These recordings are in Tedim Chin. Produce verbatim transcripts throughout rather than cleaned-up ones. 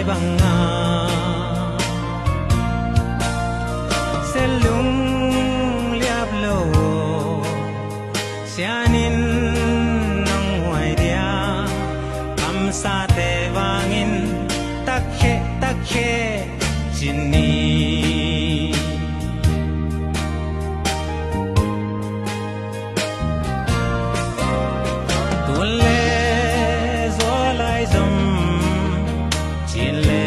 banga. Selung liap lo, sianin nong huai dia, kamsate vangin takhe takhe cin ni. Tun le zualai zom, cin le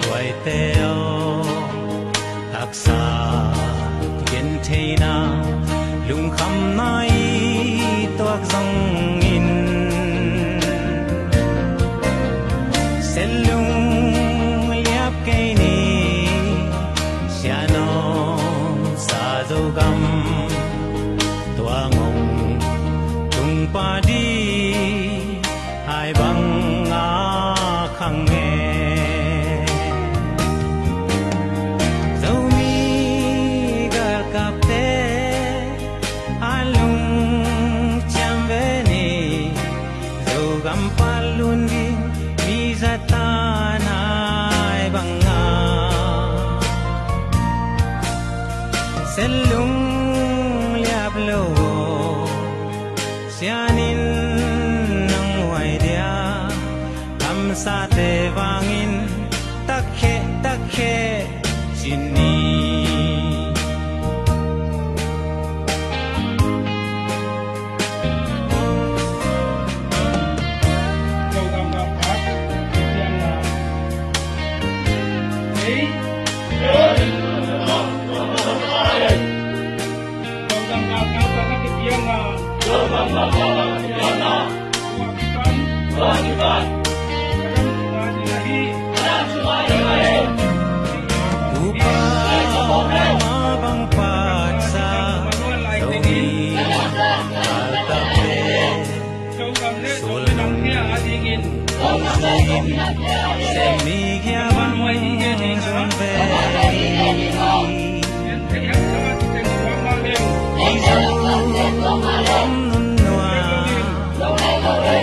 tuaite aw, haksa gentheina, lungkhamna i tuak zongin, selung liap kei ni. Sianom sa Zogam, tua ngong tung padi hai banga khang e. Zomi galkapte a lungciam ve ni, Zogam pan lun ding mi zatan hai banga. Selung liap lo, sianin nong huai dia, kamsate vangin takhe takhe cin ni. Upa ma bang patsa, Zomi galkapte, sulnung hong suin, sem mi hia bang zun ve. Mizo om nun nuam,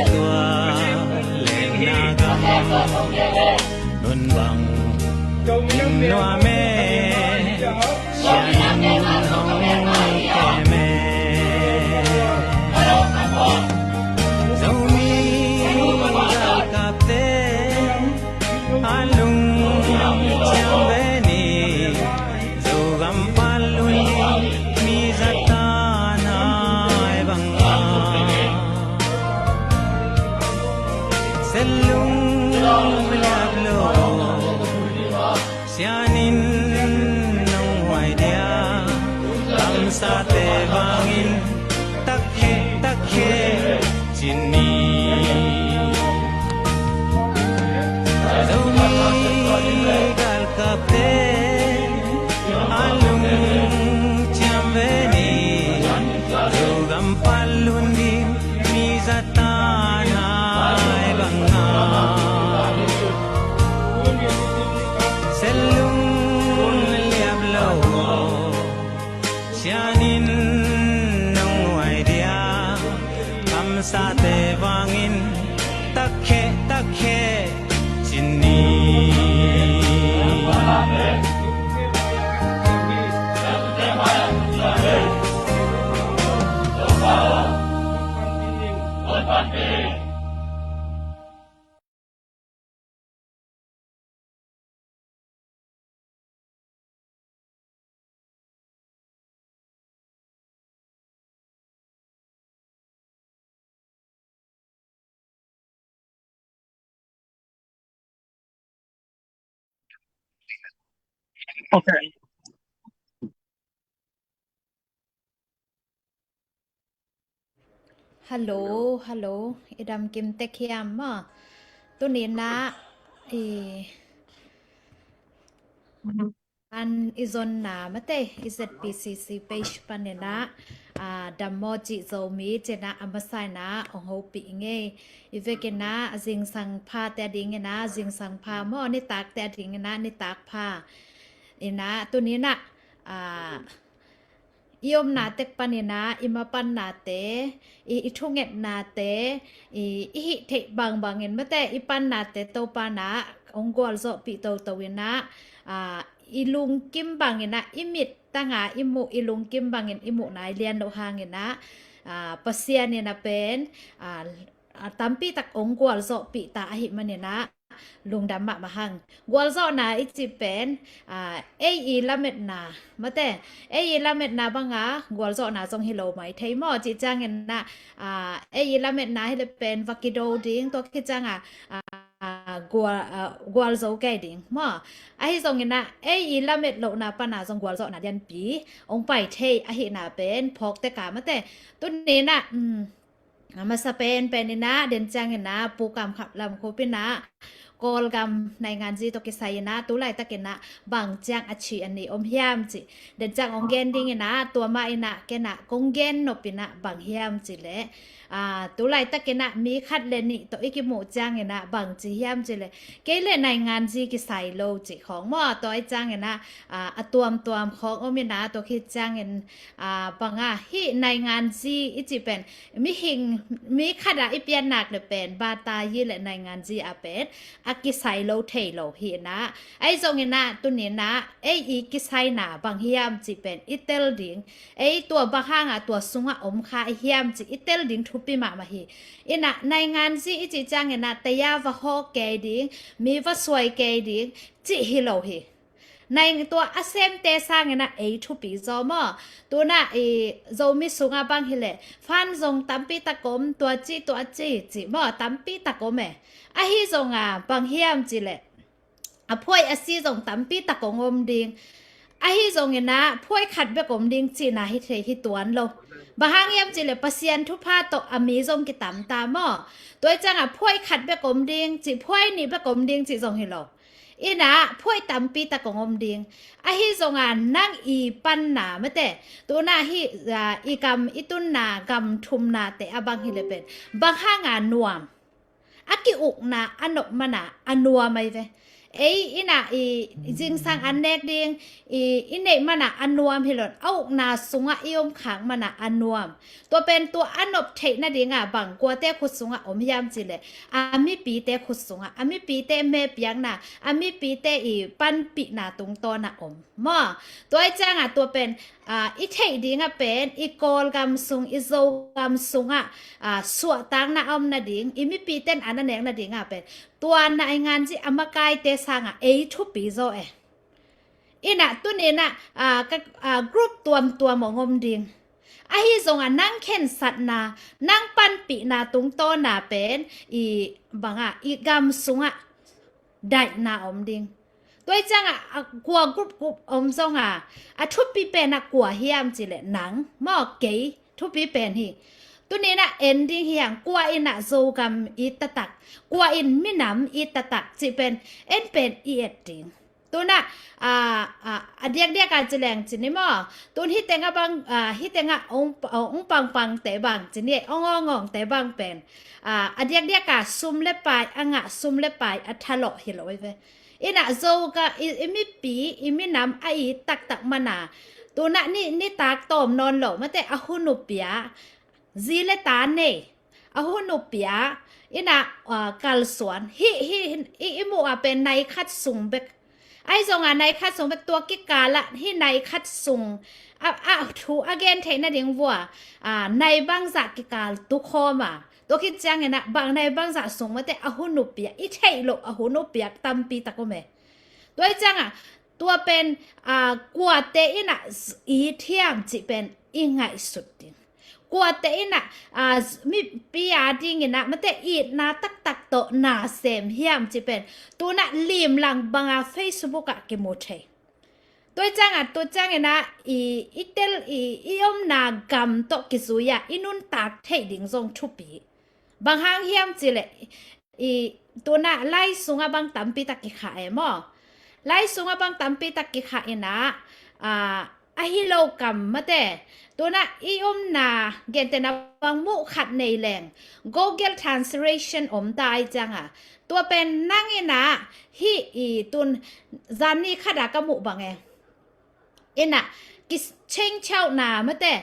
tua lengna gam nun bang nuam e, sianin hong kem e. Zomi galkapte a lungciam ve ni, Zogam pan lun ding mi zatan hai banga. Selung liap lo, sianin nong huai dia, kamsate vangin takhe takhe cin ni. Zomi galkapte a lungciam ve ni, Zogam pan lun ding mi zatan hai banga. Selung liap lo, sianin nong huai dia, kamsate vangin takhe takhe cin ni. Ok. Hallo, hallo. I dam kim tek hiam maw? Tuni-in ah, i, an i zonna mate, i Z P C C page panin ah, a, Dam Maw Cih Zomi ci-in ah, a masa-in ah hong hopih ing ei. I vekin ah, a zingsang phate adingin ah, zingsang pha maw, nitakte adingin ah, nitak pha. In ah, tuni-in ah, a, i omna tek panin ah i mapannate, i, i thungetnate, i, i hih theih bangbangin mate i pannate Topa in ah hong gualzawhpih toto in ah, ah, i lungkim bangin ah i mittang a i muh, i lungkim bangin i muhna i lian loh hangin ah, ah, Pasian in ah pen, ah, ah, tampi tak hong gualzawhpih ta ahih manin ah lungdam mahmah hang. Gualzawhna i cih pen, ah, ei i lametna mate, ei i lametna bang a gualzawhna zong hi lo mai thei maw? Cih ciangin ah, ah, ei i lametna hi leh pen va kido ding, tua khit ciang a, ah, gual, ah, gualzo kei ding maw? Ahi zongin ah ei i lamet lohna pan a zong gualzawhna lianpi hong pai thei ahihna pen phawk tek a mate. Tuni in ah, um, a masa penpen in ah, den ciangin ah Pu Kam Khap Lam Khup in ah Kawlgam nainganzi tawh kisai in ah tu laitakin ah bang ciang a ci a ni om hiam cih den ciang hong gen dingin ah, tua mah in ah ken ah kong gen nop in ah bang hiam cih leh, ah, tu laitakin ah mi khat le nih tawh i kimuh ciangin ah bang ci hiam cih leh, kei le nainganzi kisai lo cih khawng maw? Tua ahih ciangin ah, ah, a tuamtuam khawng om in ah, tua khit ciangin, ah, bang a, hih nainganzi i cih pen mihing, mi khat a i piannak le pen batayi le nainganzi a pen a kisai lo thei lo hi in ah. Ahi zongin ah tuni in ah ei i kisaina bang hiam cih pen i tel ding, ei tua bang hang a tua sungah om kha i hiam cih i tel ding thupi mahmah hi. In ah nainganzi i cih ciangin ah taya va hawk kei ding, mi va suai kei ding cih hi lo hi. Nai, tua a semte sangin ah ei thupi zaw maw? Tu in ah i Zomi sungah bang hi leh fan zong tampi tak om, tua ci tua ci cih maw, tampi tak om e. Ahi zong a bang hiam cih leh, a phuai a si zong tampi tak hong om ding. Ahi zongin ah phuai khat bek om ding cihna hi thei, hi tuan lo. Bang hang hiam cih leh Pasian thupha tawh a mi zong kitam ta maw? Tua ahih ciang a phuai khat bek om ding cih, phuai nih bek om ding cih zong hi lo. In ah phuai tampi tak hong om ding. Ahi zong a nang i panna mate, tu in ah hih, ah, i gam i tunna gam thumnate a bang hi leh pen bang hang a nuam? A ki-ukna a nop man a a nuam ahi ve. Ei in ah i zingsang an nek ding i, i neih man a a nuam hi lo in, a ukna sungah i om khak man a a nuam. Tua pen tua a nop theih nading a bang kuate khut sungah om hiam cih leh, a mipite khut sungah, a mipite mepiakna, a mipite i panpihna tungtawn ah om maw? Tua ahih ciang a tua pen, ah, i theih ding a pen i Kawlgam sung, i Zogam sungah, ah, suahtakna a om nading, i mipite in an a nek nading a pen tua nainganzi a makaite sang a ei thupi zaw e. In ah tuni in ah, ah, ka, ah, group tuamtuam hong om ding. Ahi zong a nang khensatna, nang panpihna tungtawn a pen i bang a, i gam sungah daihna om ding. Tua ahih ciang a, a kua group group om zong a, a thupi pen a kua hiam cih leh nang maw, kei thupi pen hi. Tuni in ah en ding hi hang, kua in ah Zogam it taktak, kua in minam it taktak cih pen en pen i et ding. Tu in ah, ah, ah, a diakdiak a ci leng ci ni maw? Tu in hih teng a bang, ah, hih teng a hong, hong pangpangte bang ci ni, hong awngawngte bang pen, ah, a diakdiak a sum le pai a ngah, sum le pai a thalawh hi lo ahi ve. In ah Zoga i, i mipi, i minam a it taktak man a, tu in ah ni, nitak tawm nawn lo mate, a hun uh pia, zi le ta nei, a hun uh pia, in ah, ah, kalsuan, hih, hih, i, i muh a pen nai khat sung bek. Ahi zong a nai khat sung bek, tua kikal ah hih nai khat sung a, a thu a gen theih nading vua, ah, nai bangzah kikal tukhawm a, tua khit ciangin ah bang nai bangzah sung mate a hun uh pia, i theih loh a hun uh piak tampi tak om e. Tua ahih ciang a tua pen, ah, kuate in ah z-, it hiam cih pen i ngaihsut ding. Kuate in ah, ah, z-, mipi a ding in ah mate itna taktak tawh na sem hiam cih pen tu in ah limlang bang a Facebook ah kimu thei. Tua ahih ciang a, tua ciangin ah i, i tel, i, i omna gam tawh kizui a i nuntak theih ding zong thupi. Bang hang hiam cih leh, i, tu in ah lai sungah bang tampi tak kikhah e maw? Lai sungah bang tampi tak kikhah in ah, ah, a hi lo kam mate, tu in ah i omna gentehna bang muh khat nei leng Google Translation om ta ahih ciang a, tua pen nang in ah hih i tu in zan ni khat a ka muh bang e. In ah, kichengchauhna mate,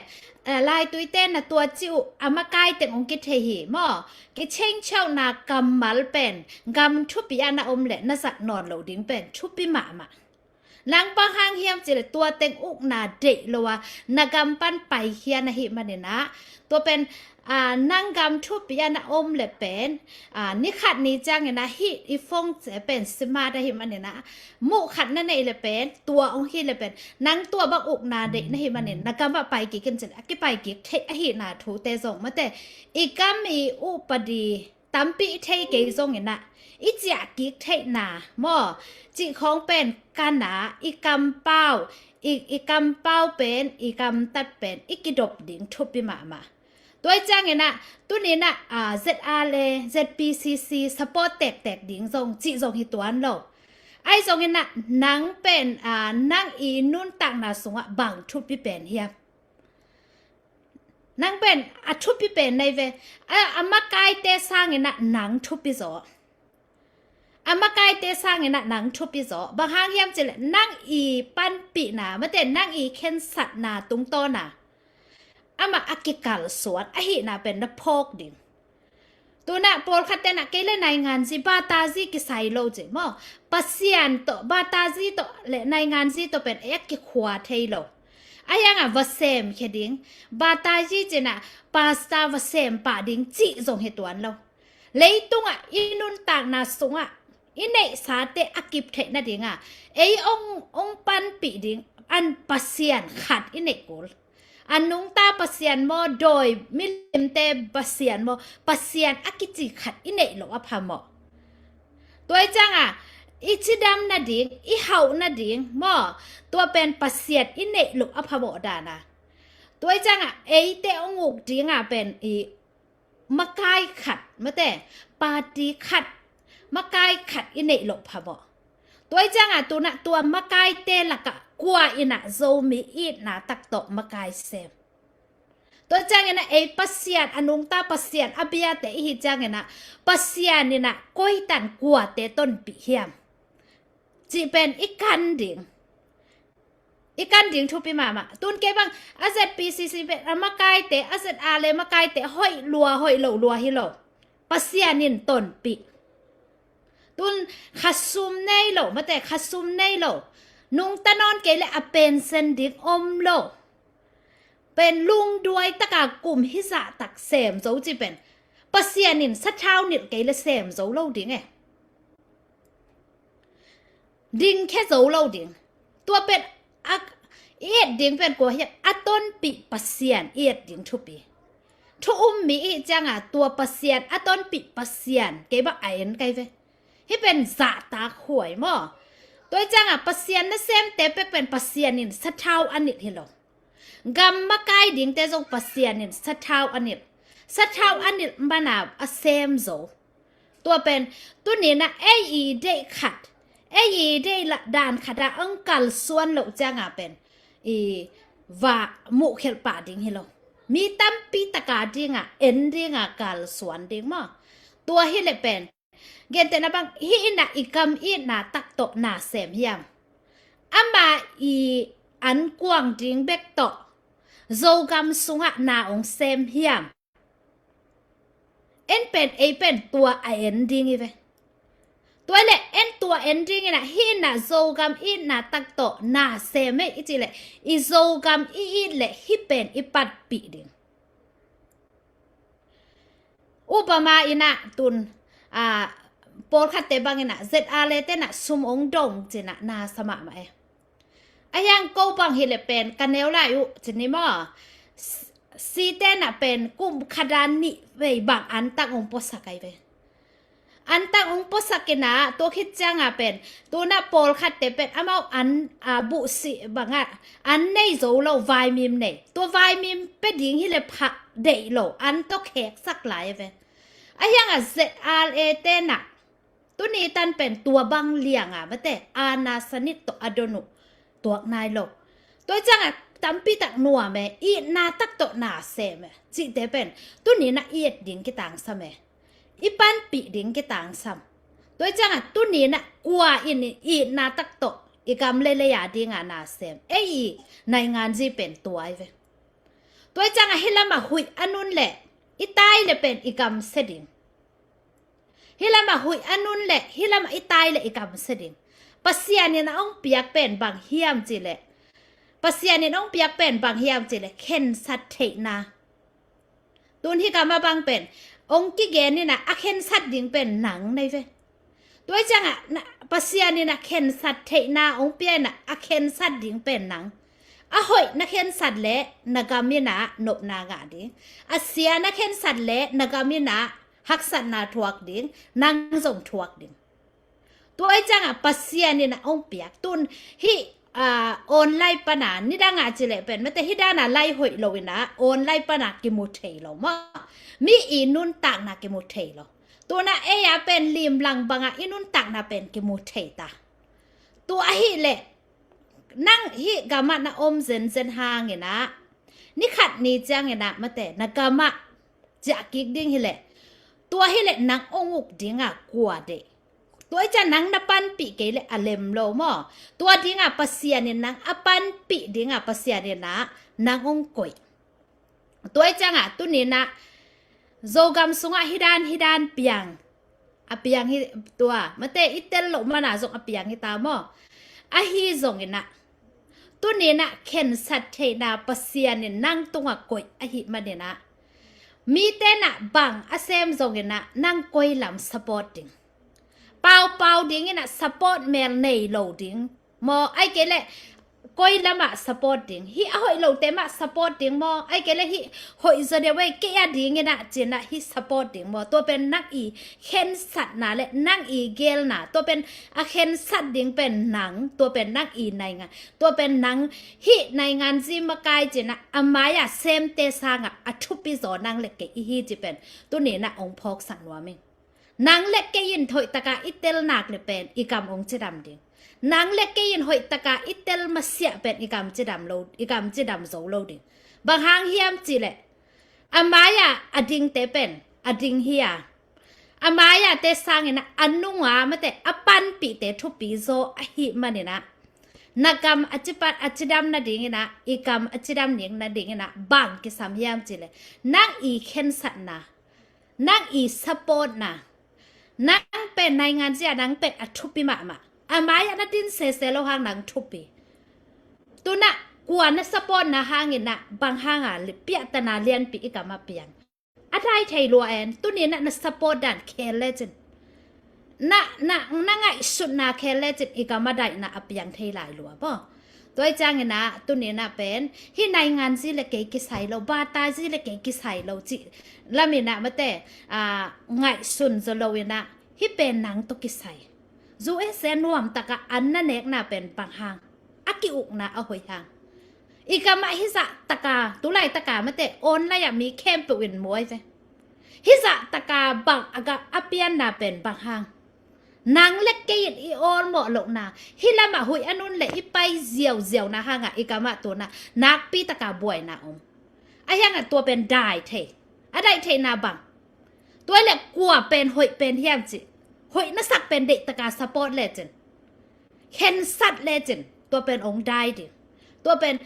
eh, laituite na tua ci uh a makai teng hong kithei hi maw? Kichengchauhna kammal pen gam thupi ah na om leh na zat nawn loh ding pen thupi mahmah. Nang bang hang hiam cih leh tua teng ukna deih lo a na gam pan paikhia na hih manin ah, tua pen, ah, nang gam thupi ah na om leh pen, ah, ni khat ni ciangin ah hih i phone pen smart ahih manin ah muh khat na neih leh pen, tua hong hih leh pen, nang tua bang ukna deih na hih manin na gam ah pai kik in cih leh a kipai kik theih ahihna thute zong mate, i gam i upadi tampi i thei kei zongin ah i ciah kik theihna maw, cih khawng pen kan a i kampau, i, i kampau pen, i gamtat pen i kidop ding thupi mahmah. Tua hi ciangin ah tuni in ah, ah, Z R A, Z P C C support tektek ding zong cih zong hi tuan lo. Ahi zongin ah nang pen, ah, nang i nuntakna sungah bang thupi pen hiam? Nang pen a thupi pen na hi ve. A, a makaite sangin ah nang thupi zaw. A makaite sangin ah nang thupi zaw. Bang hang hiam cih leh nang i panpihna mate, nang i khensatna tungtawn a amah a kikalsuan ahihna pen na phawk ding. Tu-in ah pawlkhat ten ah kei leh nainganzi, batazi kisai lo ci maw? Pasian tawh, batazi tawh leh nainganzi tawh pen ei a kikhua thei lo. Ahi hang ah va semkhia ding, batazi ci-in ah pastor va sem pah ding cih zong hi tuan lo. Leitungah i nuntakna sungah i neihsate a kip theih nading a ei hong, hong panpih ding an Pasian khat i neih kul. A nungta Pasian maw, dawi milimte Pasian maw, Pasian a kici khat i neih loh a phamawh. Tua hi ciang a i cidam nading, i hauh nading maw, tua pen Pasian i neih loh a phamawh dan a. Tua hi ciang a eite hong uk ding a pen i makai khat mate, party khat, makai khat i neih loh phamawh. Tua hi ciang a tu-in ah tua makaite lakah kua in ah Zomi itna tak tawh makai sem? Tua ciangin ah ei Pasian, a nungta Pasian a biate i hih ciangin ah Pasian in ah koi tan kuate tonpih hiam cih pen i kan ding. I kan ding thupi mahmah. Tu-in kei bang a Z P C C pen a makaite, a Z R A makaite hoih lua, hoih lo lua hi lo. Pasian in tonpih. Tu-in khasum nei lo mate, khasum nei lo. Nungta nawn kei leh a pension ding om lo. Pen lungduai taka kum hizah tak sem zo ci pen Pasian in sathau nilh kei leh sem zo lo ding e. Dingkhia zo lo ding. Tua pen a, i et ding pen kua hiam? A tonpih Pasian i et ding thupi. Thu um mi i hih ciang a tua Pasian, a tonpih Pasian kei bang a en kai ve. Hih pen zahtak huai maw? Tua hi ciang a Pasian nasemte pek pen Pasian in sathau a nilh hi lo. Gam makai dingte zong Pasian in sathau a nilh. Sathau a nilh man a a sem zo. Tua pen tuni-in ah ei i deih khat, ei i deih dan khat ah hong kalsuan loh ciang a pen i va muhkhelh pah ding hi lo. Mi tampi tak a ding a en ding a kalsuan ding maw? Tua hi leh pen gentehna bang, hih in ah i gam itna tak tawh na sem hiam? Ama i ankuang ding bek tawh Zogam sungah na hong sem hiam? En pen, ei pen tua a en ding hi ve. Tua hi leh en tua en ding in ah hih in ah Zogam itna tak tawh na sem ei i cih leh i Zogam i it leh hih pen i patpih ding. Upama in ah tu-in, a, pawlkhatte bang in ah Z R A te in ah sum hong dong ci-in ah na sa mahmah e. Ahi hang ko bang hi leh pen ka neu lai uh ci ni maw? S-, site in ah pen kum khat a nih vei bang antang hong puasak ahi ve. Antang hong puasak in ah tua khit ciang a pen tu-in ah pawlkhatte pen amau an, a, buhsih bang ah an nei zo lo, vaimim nei. Tua vaimim pia ding hi leh phah deih lo, an tawh kheksak lai ahi ve. Ahi hang a Z R A te in ah tuni tan pen tua bang liang a mate, a na sanit tawh a don uh tuak nai lo. Tua hi ciang a tampi tak nuam e, itna tak tawh na sem e cihte pen tuni-in ah i et ding kitangsam e. I panpih ding kitangsam. Tua hi ciang a tuni-in ah kua in itna tak tawh I gam le lei a dingah na sem. Ei i nainganzi pen tua hi ve. Tua i ciangah hih lamah huih a nun leh i tai le pen i gam sia ding. Hih lamah huih a nun leh hih lamah i tai le i gam sia ding. Pasian in a hong piak pen bang hiam cih leh, Pasian in hong piak pen bang hiam cih leh khensat theihna. Tun hih gamah bang pen hong kigen in ah a khensat ding pen nang na hi ve. Tua i ciangah na, Pasian in ah khensat theihna hong pia in ah a khensat ding pen nang. A hoih na khensat leh na gam in ah nopna ngah ding. A sia na khensat leh na gam in ah haksatna thuak ding, nang zong thuak ding. Tua i ciangah Pasian in ah hong piak. Tun hih, ah, online pana nidangah ci leh pen mate hih dana lai hoih lo in ah online pana kimu thei lo maw. Mi i nuntakna kimu thei lo. Tuna ei a pen limlang bangah i nuntakna pen kimu thei ta. Tua ahih leh nang hih gamah na om zenzen hang in ah, ni khat ni ciang in ah mate na gamah ciah kik ding hi leh, tua hi leh nang hong uk dingah kua deih? Tua i ciang nang na panpih kei leh a lem lo maw. Tua dingah Pasian in nang a panpih dingah Pasian in ah nang hong koih. Tua i ciangah tuni in ah Zogam sungah hih dan hih dan piang. A piang hi tua. Mate i tel loh mana zong a piang hi ta maw. Ahi zong in ah tuni in ah khensat theihna Pasian in nang tungah koih ahih man in ah mite in ah bang a sem zong in ah nang koi lam support ding? Paupau ding in ah support mel nei lo ding maw, ahih kei leh koi lamah support ding? Hih a hoih lote mah support ding maw, ahih kei leh hih hoih zaw deuh ei, kei a ding in ah ci in ah hih support ding maw? Tua pen nang i khensatna le nang i gelna, tua pen a khensat ding pen nang, tua pen nang i naingan, tua pen nang hih nainganzi makai ci in ah a mai-ah semte sangah a thupi zaw nang le kei i hi cih pen tuni in ah hong phawksak nuam ing. Nang le kei in hoih taka i tel nak le pen i gam hong cidam ding. Nang le kei in hoih taka i tel masiah pen i gam cidam lo, i gam cidam zo lo ding. Bang hang hiam cih leh a mai-ah a dingte pen a ding hi a, a mai-ahte sang in ah a nunga mate a panpihte thupi zaw ahih man in ah na gam a cipat a cidam nading in ah, i gam a cidam ding nading in ah bang kisam hiam cih leh nang i khensatna, nang i supportna. Nang pen nainganzi ah nang pen a thupi mahmah. A mai-ah na din sese lo hang nang thupi. Tun ah kua na supportna hang in ah bang hang a piahtana lianpi i gam ah piang? A dai thei lua en. Tuni in ah na support dan khel lecin, na, na, na ngaihsutna khel lecin i gam ah daihna a piang thei lai lua maw. Tua i ciang in ah tuni in ah pen hih nainganzi le kei kisai lo, batazi le kei kisai lo cih lam in ah mate, ah, ngaihsun zaw lo in ah hih pen nang tawh kisai. U S A nuam taka an na nekna pen bang hang? A ki-ukna a hoih hang. I gam ah hih zah taka, tulai taka mate online ah mi khempeuh in mu hi ve. Hih zah taka bang a gah a pianna pen bang hang? Nang le kei in i awlmawh lohna, hih lamah huih a nun le i pai ziauziauna hangah i gam ah tun ah nakpi taka buaina om. Ahi hangah tua pen dai thei. A daih theihna bang? Tua hi leh kua pen hoih pen hiam cih, hoih na sak pen deih taka support lecin, khensat lecin, tua pen hong dai ding. Tua pen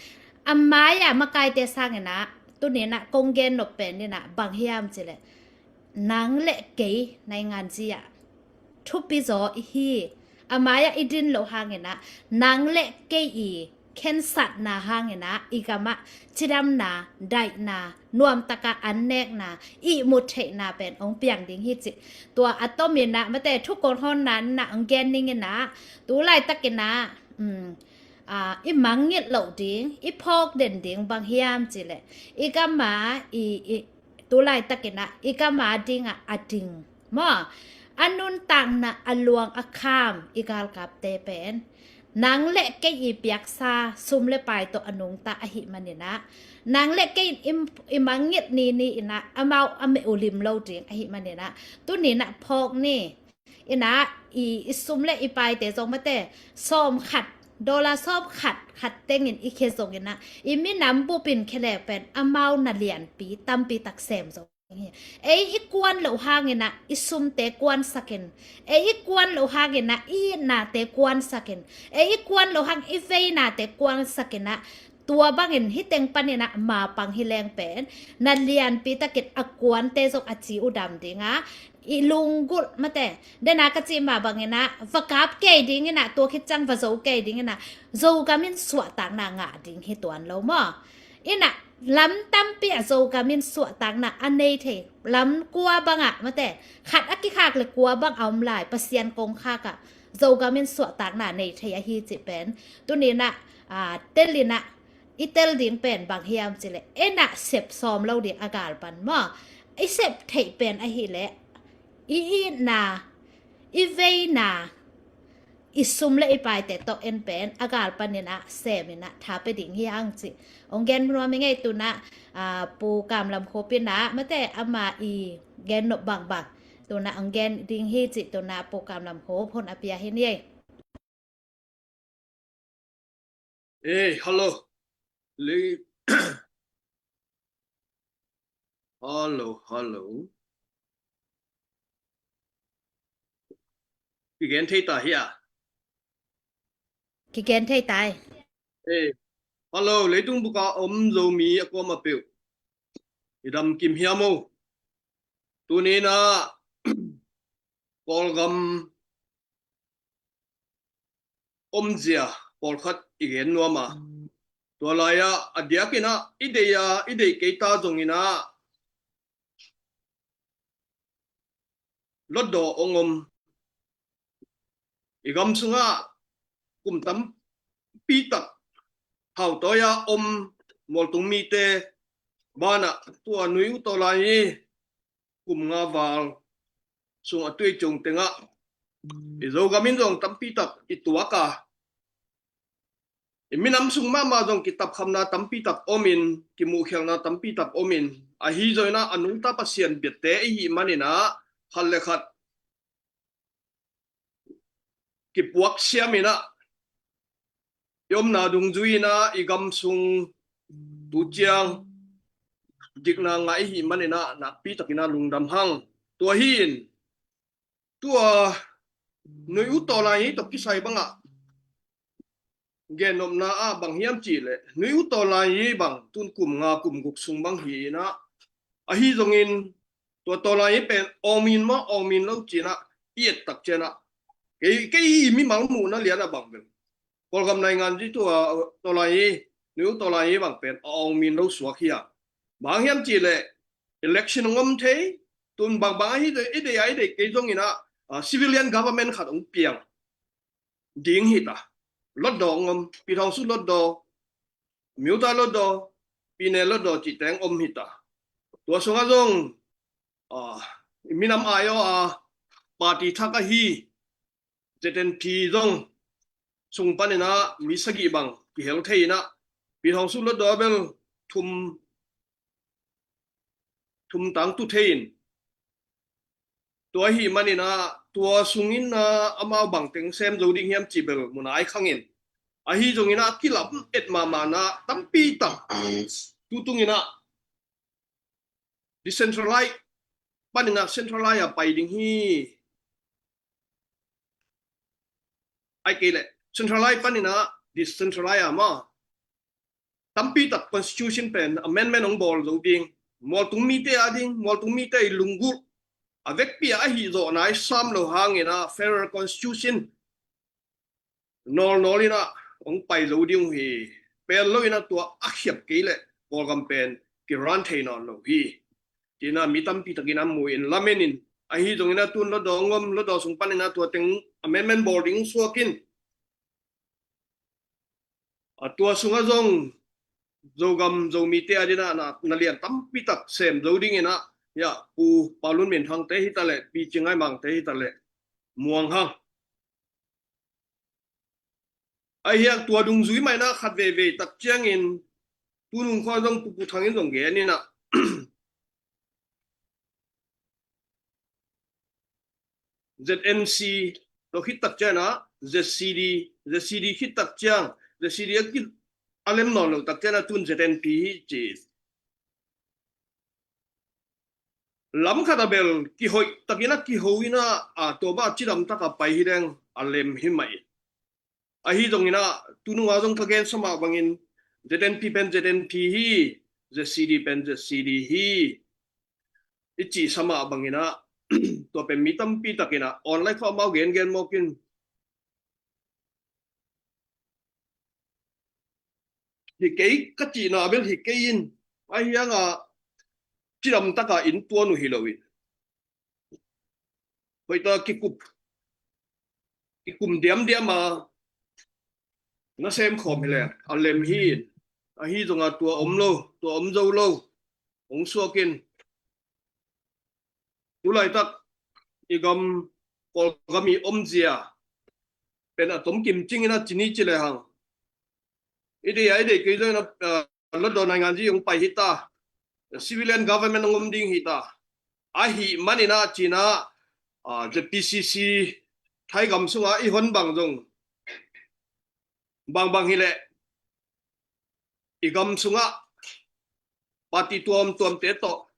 a mai-ah makaite sang in ah tuni in ah kong gen nop pen in ah bang hiam cih leh, nang le kei nainganzi ah thupi zaw i hi. A mai-ah i din loh hang in ah, nang le kei i khensatna hang in ah i gam ah cidamna, daihna, nuam taka an nekna, ihmut theihna pen hong piang ding hi cih. Tua a tom in ah mate thu kong honna in ah hong gen ning in ah, tu laitak in ah, um, ah, i mangngilh loh ding, i phawk den ding bang hiam cih leh, i gam ah i, i, tu laitak in ah i gam a dingah a ding maw, a nuntakna a luang a kham i galkapte pen nang le kei i piaksa sum le pai tawh a nungta ahih man in ah, nang le kei in i, i mangngilh nini in ah amau a meh uh lim lo ding ahih man in ah, tuni in ah phawk ni. In ah i, i sum le i paite zong mate, sawm khat, dollar sawm khat khat tengin i khia zong in ah, i minam bup in khia le pen amau na lianpi tampi tak sem zong Ei i kuan loh hangin ah i sumte kuansakin, ei i kuan loh hangin ah i itnate kuansakin, ei i kuan loh hang i veinate kuansakin ah, tua bangin hih teng panin ah mapang hi leng pen na lianpi takin a kuante zong a ci uh dam ding a, i lunggulh mate. Dena ka cih mah bangin ah va kap kei dingin ah, tua khit ciang va zo kei dingin ah, Zogam in suahtakna ngah ding hi tuan lo maw? In ah lam tampi ah Zogam in suahtakna a nei thei, lam kua bangah mate, khat a kikhak le kua bang a om lai, Pasian kongkhak ah Zogam in suahtakna nei thei ahi cih pen tuni in ah, aa, tel in ah, i tel ding pen bang hiam cih leh, en ah sep sawm lo ding a gal pan maw? I sep theih pen ahih leh i itna, i veina, i sum le i paite tawh en pen a gal panin ah sem in ah tha pia ding hi hang cih hong gen nuam ing ei. Tu in ah, aa, Pu Kam Lam Khup in ah mate, ama i gen nop bangbang tu in ah hong gen ding hi cih tu in ah Pu Kam Lam Khup hun a pia hi ni ei. Ei, hello. Lei. Hello, hello. Kigen thei ta hia? Kigen thei tai. Ei, hello, leitung buka om Zomi a kuamah peuh, i dam kim hiam o? Tuni in ah Kawlgam omzia pawlkhat i gen nuam a, tua lai-ah a diakin ah i deih a, i deih kei ta zongin ah Hlutdaw hong om. I gam sungah kum tampi tak hautai a om mualtung mite banah tua Nui U Tawlai i kum nga val sung a tui cung tengah i Zogam in zong tampi tak i tuak a, i minam sung mahmah zong kitapkhamna tampi tak om in, kimuhkhialhna tampi tak om in, ahi zongin ah a nungta Pasian biate i hih manin ah khat le khat kipuak siam in ah i omna dungzui in ah i gam sung tu ciang dikna ngah i hih manin ah nakpi takin ah lungdam hang. Tua hi in, tua Nui U Tawlai i tawh kisai bangah gen nopna ah bang hiam cih leh, Nui U Tawlai i bang tun kum nga kum guk sung bang hi in ah, ahi zongin tua Tawlai i pen awngmin maw awngmin lo ci in ah i et tak ciang ah, kei, kei i mimal muhna lian ah bang bel Kawlgam naingan ci tua Tawlai i, Nui U Tawlai i bang pen a awngmin lo suak hi a. Bang hiam cih leh election hong om thei, tun bangbang ahi zong, i deih a i deih kei zongin ah, ah, civilian government khat hong piang ding hi ta. Hlutdaw hong om, Pi Thawng Suk Hlutdaw, Myo Tha Hlutdaw, Pi Ne Hlutdaw cihte hong om hi ta. Tua sungah zong, ah, i minam ai aw a party thak ahi Z N P zong sung panin ah mi sagih bang kihel thei in ah, Pi Thawng Suk Hlutdaw bel thum, thum tangtu thei in, tua ahi manin ah tua sungin ah amau bang teng sem zo ding hiam cih bel mu nai khang in, ahi zongin ah kilam et mahmah in ah tampi tak tu tungin ah decentralize panin ah centralize a pai ding hi. Ahih kei leh centralize panin ah decentralize a maw, tampi tak constitution pen amendment hong bawl zo ding, mualtung mite a ding, mualtung mite i lunggulh a vekpi a ahi zawh nai sam lo hangin ah federal constitution nawlnawl in ah hong pai zo ding uh hi. Pel lo in ah tua a khiap kei leh Kawlgam pen kiran thei nawn lo hi, ci in ah mi tampi takin a mu in lamen in, ahi zongin ah tun Hlutdaw hong om, Hlutdaw sung panin ah tua teng amendment bawl ding suak in, a tua sungah zong Zogam Zomite a dingin ah na, na lian tampi tak sem zo dingin ah, ya, Pu Pau Lun Min Thang te hi ta leh, Pi Cing Ngai Mang te hi ta leh, Muang Hang. Ahi a tua dungzui mah in ah khat veivei tak ciangin, tu nung khua zong Pu Pu Thang in zong gen in ah, Z N C tawh khit tak ciang ah, Z C D, Z C D khit tak ciang, Z C D a ki, a lem nawn lo tak ciang ah tun Z N P hi ci. lam khat a bel kihoih takin a kiho in a, a, tua mah cidam taka pai hi leng a lem hi mah in. Ahi zongin a, tunung a zong ka gensa mah bangin Z N P pen Z N P hi, Z C D pen Z C D hi, i cihsa mah bangin a, tua pen mi tampi takin a online khawh amau gengen mawk in. Hi kei ka cihna bel hi kei in, ahi hang a cidam taka in tuan uh hi lo in. Hoih ta kikup, kikum diamdiam a na sem khawm hi leng a lem hi in. Ahi zong a tua om lo, tua om zo lo hong suak in. Tu laitak i gam, Kawlgam i omzia pen a tom kim cingin a ci ni ci le hang. I dei a, i dei kei zongin a, a, London naingan zi hong pai hi ta. Civilian government hong om ding hi ta. Ahi manin a cina, a, Z P C C Thai gam sunga i hon bang zong bangbang hi leh i gam sungah party tuamtuamte tawh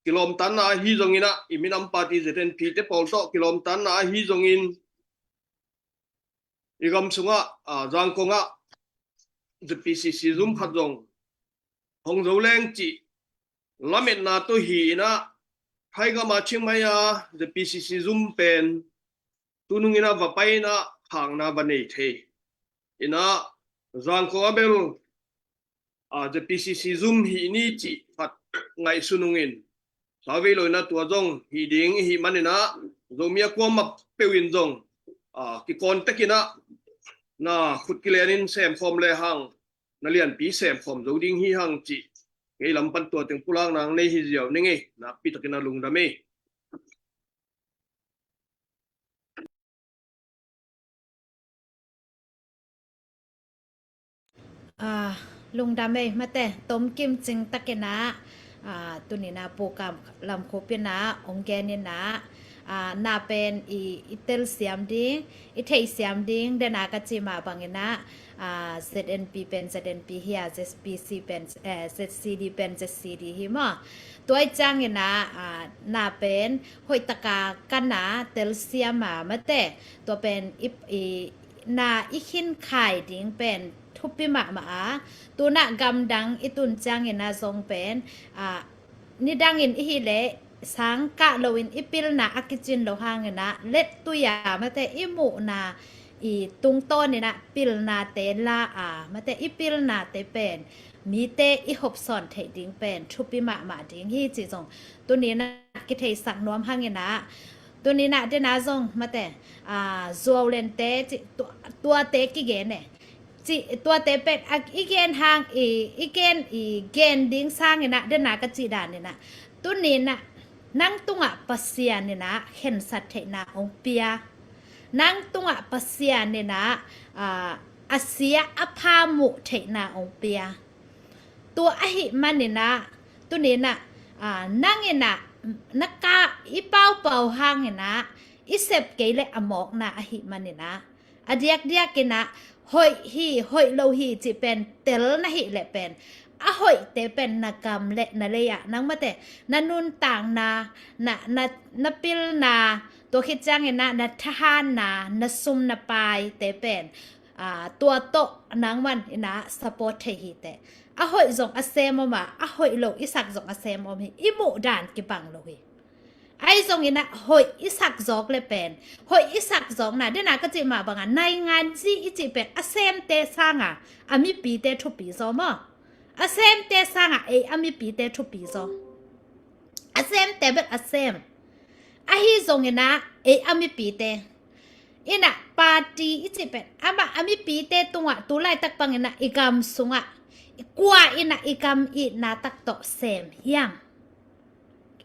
kilawmtanna ahi zongin a, i minam party Z N P te pawl tawh kilawmtanna ahi zongin, i gam sungah, a, Zangkong ah Z P C C zum khat zong hong zo leng cih lametna tawh hi in a, Thai gam a Chiang Mai a Z P C C zum pen tunung in a va pai in a khakna va nei thei. In a Zangkong a bel, a, Z P C C zum hi ni cih khat ngaihsun ung in. Sa vei lo in a tua zong hi ding i hi manin a, Zomi a kuamah peuh in zong, a, kikawn tek in a, na khut kilen in sem khawm le hang, na lianpi sem khawm zo ding hi hang cih. Kei lam pan tua teng pulakna nei hi ziau ning ei, nakpi takin a lungdam ei. A, lungdam ei, mate, tom kim cing takin a, a, tuni in a Pu Kam Lam Khup in a hong gen in a, a, na pen i, i telsiam ding, i theihsiam ding, den a ka cih mah bangin a, a, Z N P pen Z N P hi a, Z P C pen, eh, Z C D pen Z C D hi maw. Tua i ciangin a, a, na pen hoih taka kan a telsiam a, mate, tua pen i, i, na i khinkhai ding pen thupi mahmah a, tu in a gamdang i tun ciangin a zong pen, a, nidangin i hih leh sang kah loin i pilna a kicin lo hangin a, lettui a, mate, i muhna i tungtawn in a pilnate la a, mate, i pilnate pen mite i hopsawn theih ding pen thupi mahmah ding hi cih zong tuni in a kitheisak nuam hangin a, tuni in a den a zong, mate, a, zuau lente cih tua, tuate kigen e. Cih tuate pen a, i gen hang i, i gen, i gen ding sangin a, den a ka cih dan in a, tuni in a nang tungah Pasian in a khensat theihna hong pia. Nang tungah Pasian in a, a, a sia a pha muh theihna hong pia. Tua ahih manin a, tuni in a, a, nang in a, na ka i paupau hangin a, i sep kei leh a mawkna ahih manin a, a diakdiak in a, hoih hi, hoih lo hi cih pen tel na hih leh pen, a hoihte pen na gam leh na lei ah, nang, mate, na nuntakna, na, na, na pilna, tua khit ciangin a, na thahatna, na sum na paite pen, a, tua tawh nangman in a support thei hi teh. A hoih zong a sem om a, a hoih lo i sak zong a sem om hi. I muh dan kibang lo hi. Ahi zongin a hoih i sak zawk leh pen, hoih i sak zawkna, den a ka cih mah bang a, naingan zi i cih pen a semte sang a, a mipite thupi zaw maw. A semte sang a, ei a mipite thupi zaw. A semte bek a sem. Ahi zongin a, ei a mipite in a, party i cih pen amah a mipite tungah tu laitak bangin a, i gam sungah kua in a i gam itna tak tawh sem hiam?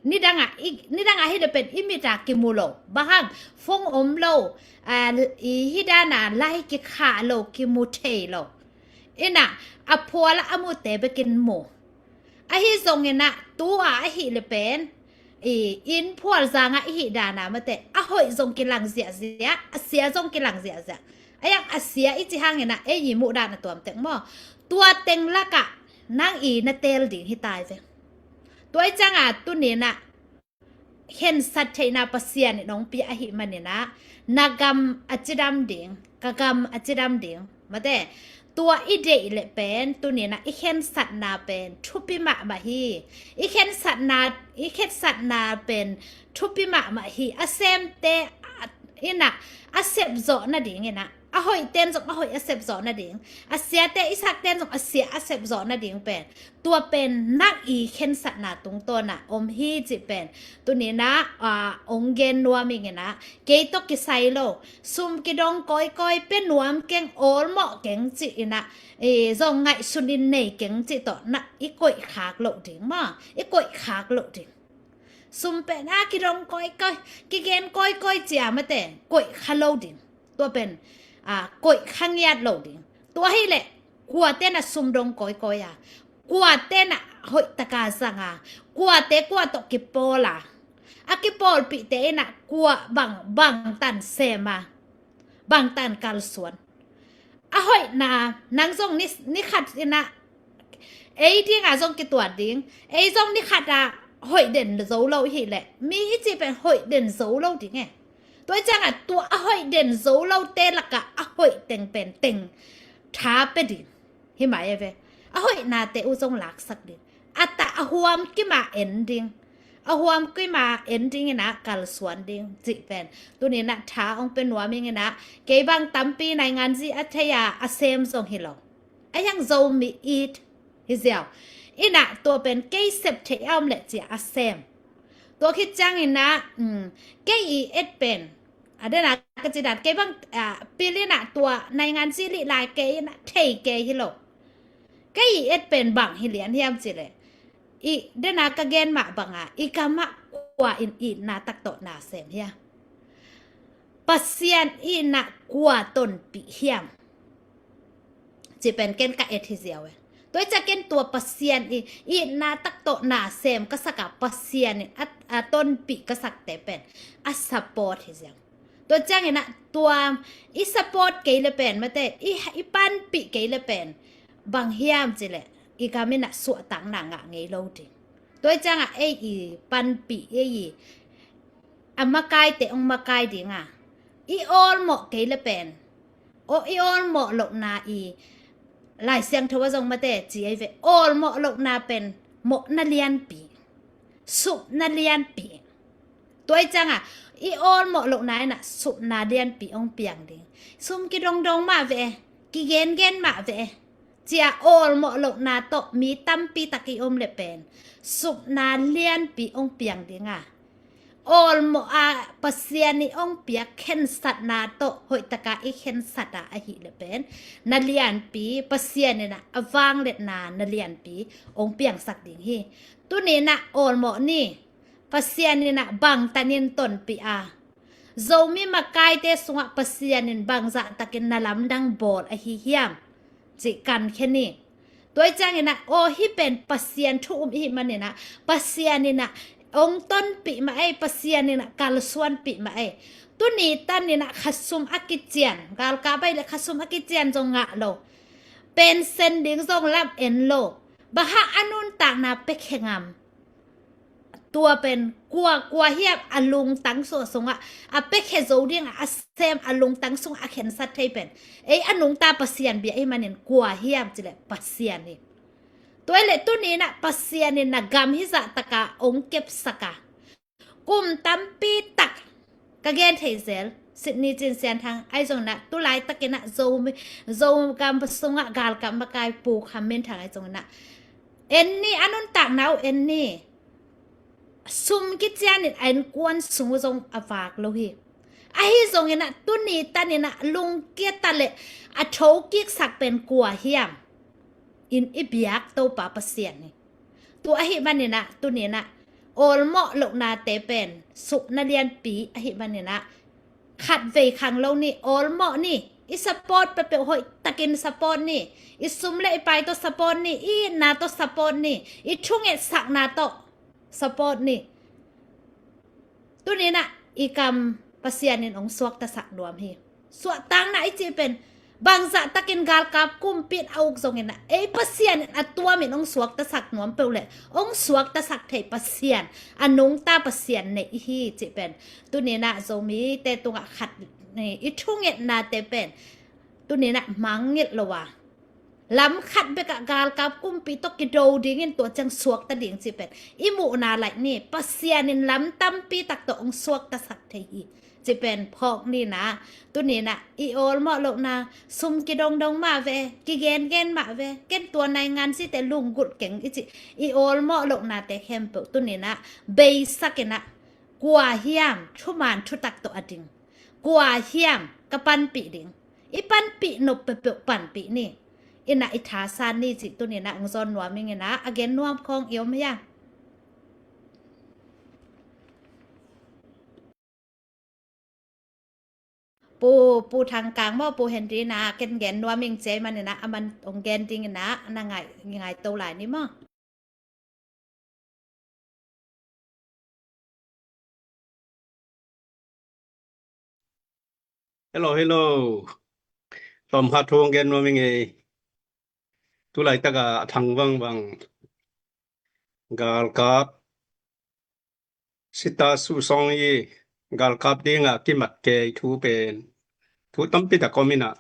Nidang a, i, nidang a hi leh pen i mit a kimu lo. Bang hang, phone om lo, a, i hi dan a lai kikhah lo, kimu thei lo. In a, a phual a a mute bekin mu. Ahi zongin a, tu a ahih leh pen, i, inn phual zang a i hih dan a, mate, a hoih zong kilang ziahziah, a sia zong kilang ziahziah. A yang a sia i cih hangin a, ei i muh dan a tuam tek maw. Tua teng lak ah nang i na teel ding hi tai ve. Tua i ciang a, tuni in a, khensat theihna Pasian in hong pia ahih manin ah, na gam a cidam ding, ka gam a cidam ding. Mate, tua i deih leh pen, tuni-in ah i khensatna pen thupi mahmah hi. I khensatna, i khensatna pen thupi mahmah hi. A semte in ah a sep zawh nadingin ah, a hoihten zong a hoih a sep zawh nading, a siate, i sakten zong a sia a sep zawh nading pen, tua pen nang i khensatna tungtawn ah om hi cih pen tuni-in ah, aa, hong gen nuam ing in ah, kei tawh kisai lo, sum kidong kawikawi, pia nuam keng, awlmawh keng cih in ah, ee, zong ngaihsun in nei keng cih tawh na i koih khak loh ding maw, i koih khak loh ding. Sum pen a kidong kawikawi, kigen kawikawi ci-a mate, koih kha lo ding. Tua pen, aa, koih kha ngiat lo ding. Tua hi leh, kuate na sum dong kawikawi a, kuate na hoih taka zang a, kuate kua tawh kipawl a, a kipawlpihte in ah kua bang, bangtan sem a, bangtan kalsuan. A hoihna, nang zong ni, ni khat in ah, ei ding ah zong kituat ding, ei zong ni khat ah hoih den zo lo hi leh, mi i cih pen hoih den zo lo ding e. Tua ciang ah tua a hoih den zo lote lakah a hoih teng pen teng tha pia ding. Hi mai e ve. A hoihnate uh zong laksak ding. A ta a huam kim a en ding. A huam kim a en ding in ah kalsuan ding cih pen tuni-in ah tha hong pia nuam ing in ah, kei bang tampi nainganzi a thei a, a sem zong hi lo. A hiang Zomi it hi ziau. In ah tua pen kei sep theih a om leh ci-a a sem. Tua khit ciangin ah, um, kei i et pen, a, den a ka ci dan, kei bang, a, pil in ah tua nainganzi lih lai kei in ah thei kei hi lo. Kei i et pen bang hi lian hiam cih leh, i den a ka gen mah bang a, i gam ah kua in itna tak tawh na sem hiam? Pasian in ah kua tonpih hiam? Cih pen ken ka et hi ziau e. Tua i ciang ken tua Pasian i itna tak tawh na sem ka sak a, Pasian in a, a tonpih ka sakte pen a support hi ziau. Tua ciangin ah tua i support kei leh pen mate, i, i panpih kei leh pen bang hiam cih leh, i gam in ah suahtakna ngah ngei lo ding. Tua i ciang ah ei i panpih, ei i a makaite hong makai ding a, i awlmawh kei leh pen, aw, i awlmawh lohna i, Lai Siangtho ah zong mate ci ei ve, awlmawh lohna pen mawhna lianpi, supna lianpi. Tua i ciang ah i awlmawh lohna in ah supna lianpi hong piang ding. Sum kidongdong mah ve, kigengen mah ve, ci-a awlmawh lohna tawh mi tampi tak i om leh pen supna lianpi hong piang ding a, awlmawh a Pasian in hong piak khensatna tawh hoih taka i khensat a ahih leh pen na lianpi, Pasian in ah a vangliatna na lianpi hong piangsak ding hi. Tuni-in ah awlmawh ni. Pasian in ah bangtan in tonpih a, Zomi makaite sungah Pasian in bangzah takin na lamdang bawl ahi hiam cih kankhia ni. Tua i ciangin ah, aw, hih pen Pasian thu um i hih manin ah, Pasian in ah hong tonpih mah ei, Pasian in ah kalsuanpih mah ei. Tuni tan in ah khasum a kician, galkap ahih leh khasum a kician zong ngah lo, pension ding zong lam en lo, bang hang a nuntakna piakhia ngam? Tua pen kua, kua hiam a lungtang sung, sungah a piakhia zo ding a sem, a lungtang sungah a khensat thei pen, ei a nungta Pasian bia i hih manin kua hiam cih leh Pasian hi. Tua ahih leh tuni-in ah Pasian in na gam hih zah taka hong kepsak a, kum tampi tak ka gen thei zel, Sydney Cin Sian Thang ahi zongin ah, tu laitakin ah Zo, Zogam sungah galkap makai Pu Kham Min Thang ahi zongin ah, en ni, a nuntakna uh en ni. Sum kician in a innkuan sung uh zong a vak lo hi. Ahi zongin ah tuni tan in ah lungkia ta leh a thokiksak pen kua hiam? In i biak Topa Pasian hi. Tua ahih manin ah tuni-in ah awlmawh lohnate pen supna lianpi ahih manin ah, khatvei khang lo ni, awlmawh ni. I support peuhpeuh hoih takin support ni. I sum leh i pai tawh support ni, i itna tawh support ni, i thungetsakna tawh support ni. Tuni-in ah i kam Pasian in hong suaktasak nuam hi. Suahtakna i cih pen Bangzah takin galkap kumpi in a uk zongin ah, ei Pasian in a tuamin hong suaktasak nuam peuh leh, hong suaktasak thei Pasian, a nungta Pasian nei i hi cih pen tuni-in ah Zomite tungah khat, eh, i thungetnate pen tuni-in ah mangngilh lo a, lam khat bekah galkap kumpi tawh kido dingin tua ciang suakta ding cih pen i muhna laih ni. Pasian in lam tampi tak tawh hong suaktasak thei hi cih pen phawk ni-in ah, tuni-in ah i awlmawh lohna, sum kidongdong mah ve, kigengen mah ve, ken tua naingan site lunggulh keng i cih i awlmawh lohnate khempeuh tuni-in ah beisak in ah, kua hiam thuman thutak tawh a ding, kua hiam ka panpih ding, i panpih nop peuhpeuh panpih ni, in ah i thasan ni cih tuni-in ah hong zawn nuam ing in ah, a gen nuam khawng i om hiam? Pu, Pu Thang Kang maw, Pu Henry in ah, ken gen nuam ing ci ahih manin ah, aman hong gen ding in ah, na ngai, ngaito lai ni maw? Hello, hello. Tawmkhat thu hong gen nuam ing ei. Tu laitak a thang vangvang galkap sita suhsawng i galkap dinga kimat kei thu pen thu tampi tak om in ah,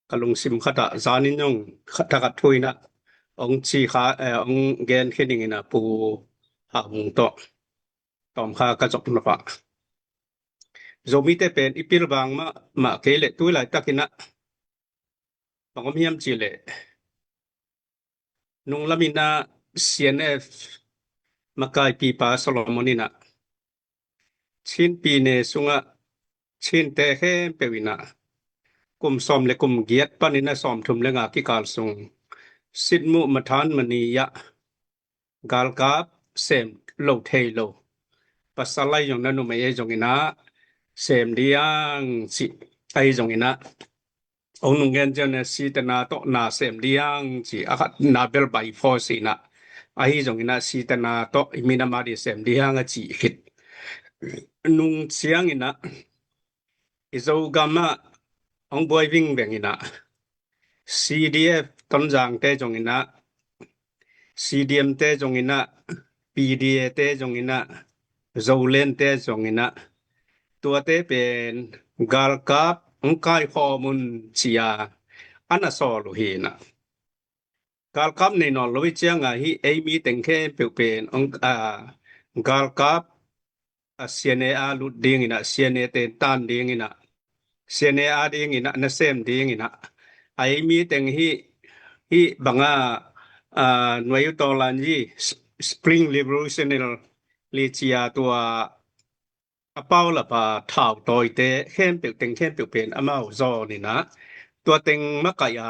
ka lungsim khat ah zanin zong khat thakhat thu in ah hong ci kha, eh, hong gen khin ing in ah, Pu Hau Mung tawh tawmkhat ka zop nop ah, Zomite pen i pilvang mahmah kei leh tu laitak in ah bang om hiam cih leh, nunglam in ah C N F makaipipa Solomon in ah, Chin pyine sungah Chinte khempeuh in ah kum sawm le kum giat panin ah sawmthum le nga kikal sung Sitmuh Mathan Mani ah galkap sem lo thei lo, pasal ahi zongin ah, numei ahi zongin ah sem ding cih, ahi zongin ah hong nung gen ciang in ah, sitana tawh na sem ding cih, a khat na bel by force in ah, ahi zongin ah sitana tawh i minam ading sem ding a cih khit nung ciangin ah, i Zogam ah hong buai vingveng in ah, C D F Tonzangte zongin ah, C D M te zongin ah, P D A te zongin ah, Zolandte zongin ah, tuate pen galkap hong kaikhawm un ci-a a na sawl uh hi in ah, galkap nei nawn lo i ciangah hih ei mi teng khempeuh pen hong, a, galkap a C N A a lut ding in ah, C N A te tan ding in ah, C N A a ding in ah nasem ding in ah, a ei mi teng hih, hih bangah, a, nuai uh tawlan hi, Spring Revolutionary ci-a tua a paulap a thautawite khempeuh teng khempeuh pen amau zawn in ah, tua teng makaih a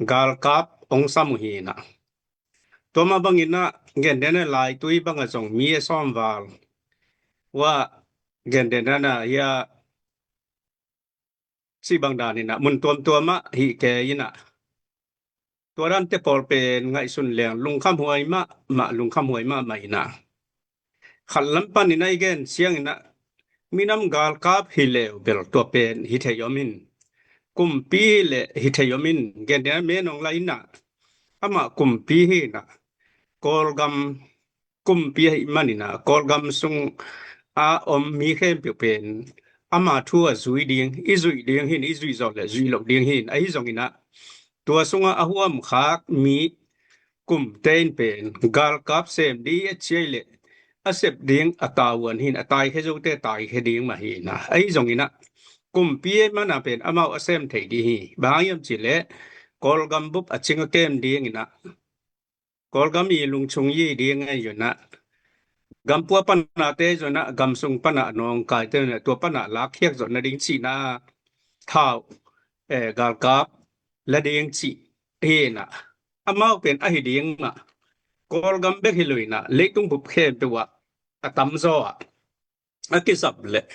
galkap hong sam uh hi in ah, tua mah bangin ah gentehna laitui bangah zong mi a sawm val uh ah, gentehna hia cih bang dan in ah mun tuamtuam ah hih kei in ah, tua dante pawl pen ngaihsun leng lungkhamhuai mahmah, lungkhamhuai mahmah in ah, khat lam panin ah i gen ciangin ah, minam galkap hi leh bel tua pen hi thei om in, kumpi hi leh hi thei om in, gentehna Min Aung Hlaing in ah, amah kumpi hi in ah, Kawlgam kumpi ahih manin ah, Kawlgam sung a om mi khempeuh pen ama thu a zui ding, i zuih ding hi in, i zuih zawh leh zuih loh ding hi in, ahi zongin ah tua sungah a huamkhak mi kumte in pen galkap sem ding a ci leh a sep ding a tavuan hi in, a taikhia zote taikhia ding mah hi in ah, ahi zongin ah kumpi ahih manin ah pen amau a sem thei ding hi. Bang hang hiam cih leh Kawlgam bup a cing a kem ding in ah, Kawlgam i lungchung i ding ahi zongin ah, gampua panate zongin ah, gamsung pana nawngkaite zongin ah, tua pana lakkhiat zawh nading cihna thau, eh, galkap la ding cih hi in ah, amau pen ahi ding mah, Kawlgam bek hi lo in ah, leitung bup khempeuh ah a tamzaw ah a kisap leh,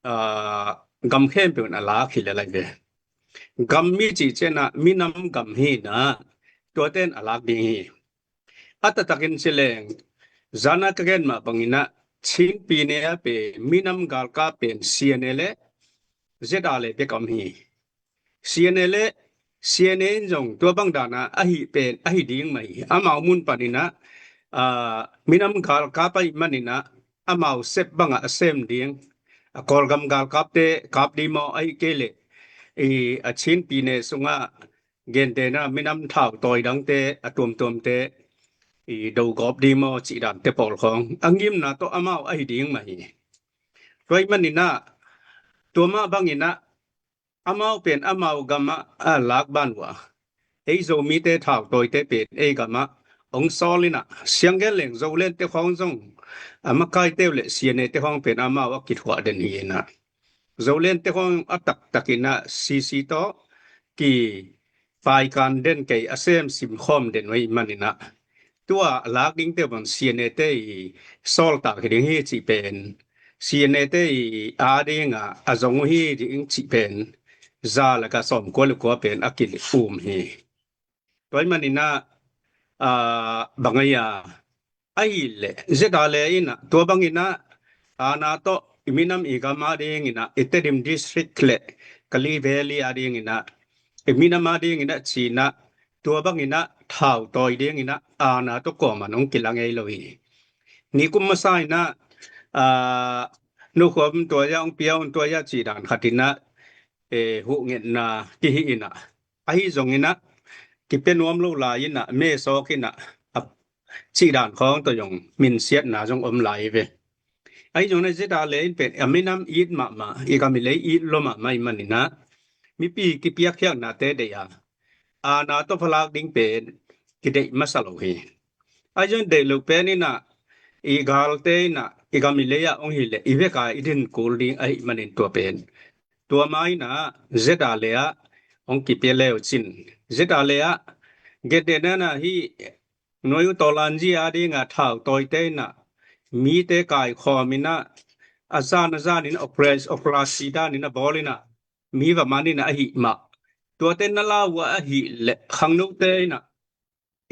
aa, gam khempeuh in a lak hi lel lai ve. Gam i cih ciangin ah minam gam hi in ah, tuate in a lak ding hi. A taktakin ci leng, zan a ka gen mah bangin ah Chin pyine ah pen minam galkap pen C N A le Z R le bek om hi. CNA le CNA in zong tua bang danah ahi pen ahi ding mah hi. Amau mun paninah, aa, minam galkap ahih maninah amau sep bangah a sem ding. A Kawlgam galkapte kap ding maw, ahih kei leh i a Chin pyine sungah gentehna minam thau tawi dangte a tuamtuamte i dogawp ding maw cih dante pawl khawng a ngimna tawh amau ahi ding mah hi. Tua ahih maninah tua mah banginah amau pen amau gamah a lak ban uh a, ei Zomite thau tawite pen ei gamah hong sawl inah, siang gen leng Zolandte khawng zong a makaite uh le CNAte khawng pen amau a kithuah den hi inah, Zolandte khawng a taktak inah CC tawh ki paikan den kei a sem simkhawm den uh ahih maninah, tua a lak dingte bang CNAte i sawltak hi ding hi cih pen, CNAte i a dingah a zong uh hi ding cih pen za le ka sawmkua le kua pen a ki um hi. Tua ahih maninah, aa, bang a hi a, ahih leh ZRA le inah tua banginah aana tawh i minam i gam a dinginah i Tedim District le Kalay Valley a dinginah i minam a dinginah cinah tua banginah thau tawi dinginah aana tawh kuaman hong kila ngei lo hi. Nikum masa inah, aa, nukhua um tuai a, hong pia um tuai a cih dan khat inah, eh, huhngetna kihi inah, ahi zonginah kipia nuam lo lai inah mesawk inah a cih dan khawng tawh zong minsiatna zong om lai ve. Ahi zonginah ZRA le in pen a minam it mahmah, i gam i lei it lo mahmah ahih maninah mipi kipiakkhiatnate deih a, aana tawh phalak ding pen kideih masa lo hi. Ahi zong deih lo pen inah i galte inah i gam i lei ah hong hi leh i veka i din kul ding ahih manin tua pen tua ma inah ZRA le ah hong kipia leu cin, ZRA le ah gentehna inah hih Noi U Tawlanzi a dingah thau tawite inah mite kaikhawm inah a zan a zan inah operas-, operasi dan inah bawl inah mi va man inah ahih mah, tuate na lau uh ahih leh khangnote inah,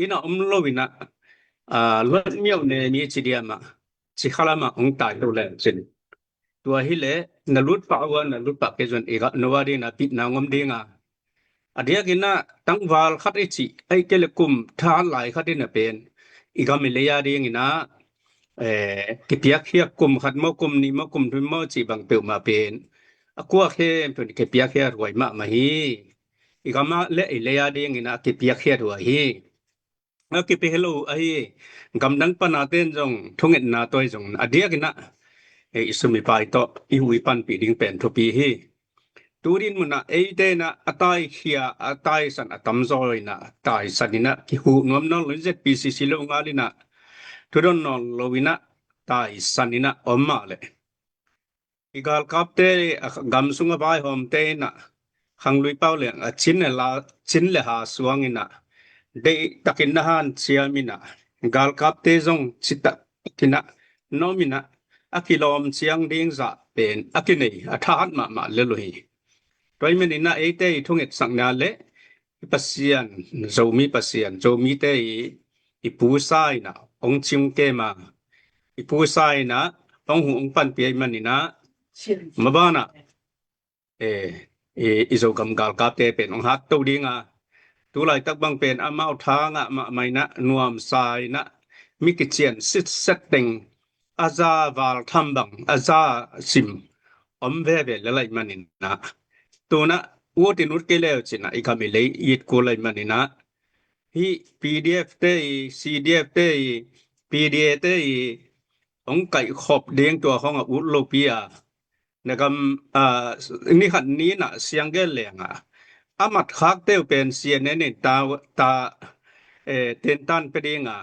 inah om lo inah, aa, luat miauh ne mi ci diam ah, ci khalam ah hong tai lo leng cin. Tua hi leh na lut pah uh a, na lut pah kei zong i gah no a dingin a bitna hong om ding a, a diakin ah tangval khat i cih, ahih kei leh kum tha lai khat in a pen i gam i lei a dingin ah, eh, kipiakkhiat kum khat maw, kum nih maw, kum thum maw cih bang peuhmah pen a kua khempeuh in kipiakkhiat huai mahmah hi. I gam ah le i lei a dingin ah kipiakkhiat huai hi. A kipi hi lo ahi, gamdang pana ten zong thungetna tawi zong a diakin ah, eh, i sum i pai tawh i hu i panpih ding pen thupi hi. Tu din munah eite inah a taikhia, a taisan a tamzaw inah taisan inah kihuh nuam nawn lo in, ZPCC lo ngal inah thudon nawn lo inah taisan inah om mah leh i galkapte, a gam sung a vaihawmte inah khanglui pau leng a cin le la, cin le ha suang inah deihtakin na hanciam inah galkapte zong citak inah na om inah a kilawm ciang ding zah pen a kinei a thahat mahmah lel uh hi. Tua ahih manin ah eite i thungetsakna le i Pasian, Zomi Pasian, Zomite i, i pusa inah hong cing kem a, i pusa inah hong huh hong panpih ahih manin ah mabanah, eh, i, i Zogam galkapte pen hong hatto ding a, tu laitak bang pen amau tha ngah mahmah inah nuamsa inah mi kician sitset teng a za val tham bang a za sim om veve lel ahih manin ah, tu-in ah ut in ut kei leu cin ah i gam i lei it kul ahih manin ah, hih PDF te i, CDF te i, PDA te i hong kaihkhop ding tua khawng a ut lopi a, na gam, ah, ni khat ni inah siang gen leng a, a matkhakte uh pen CNN in ta, ta, eh, tentan pia ding a,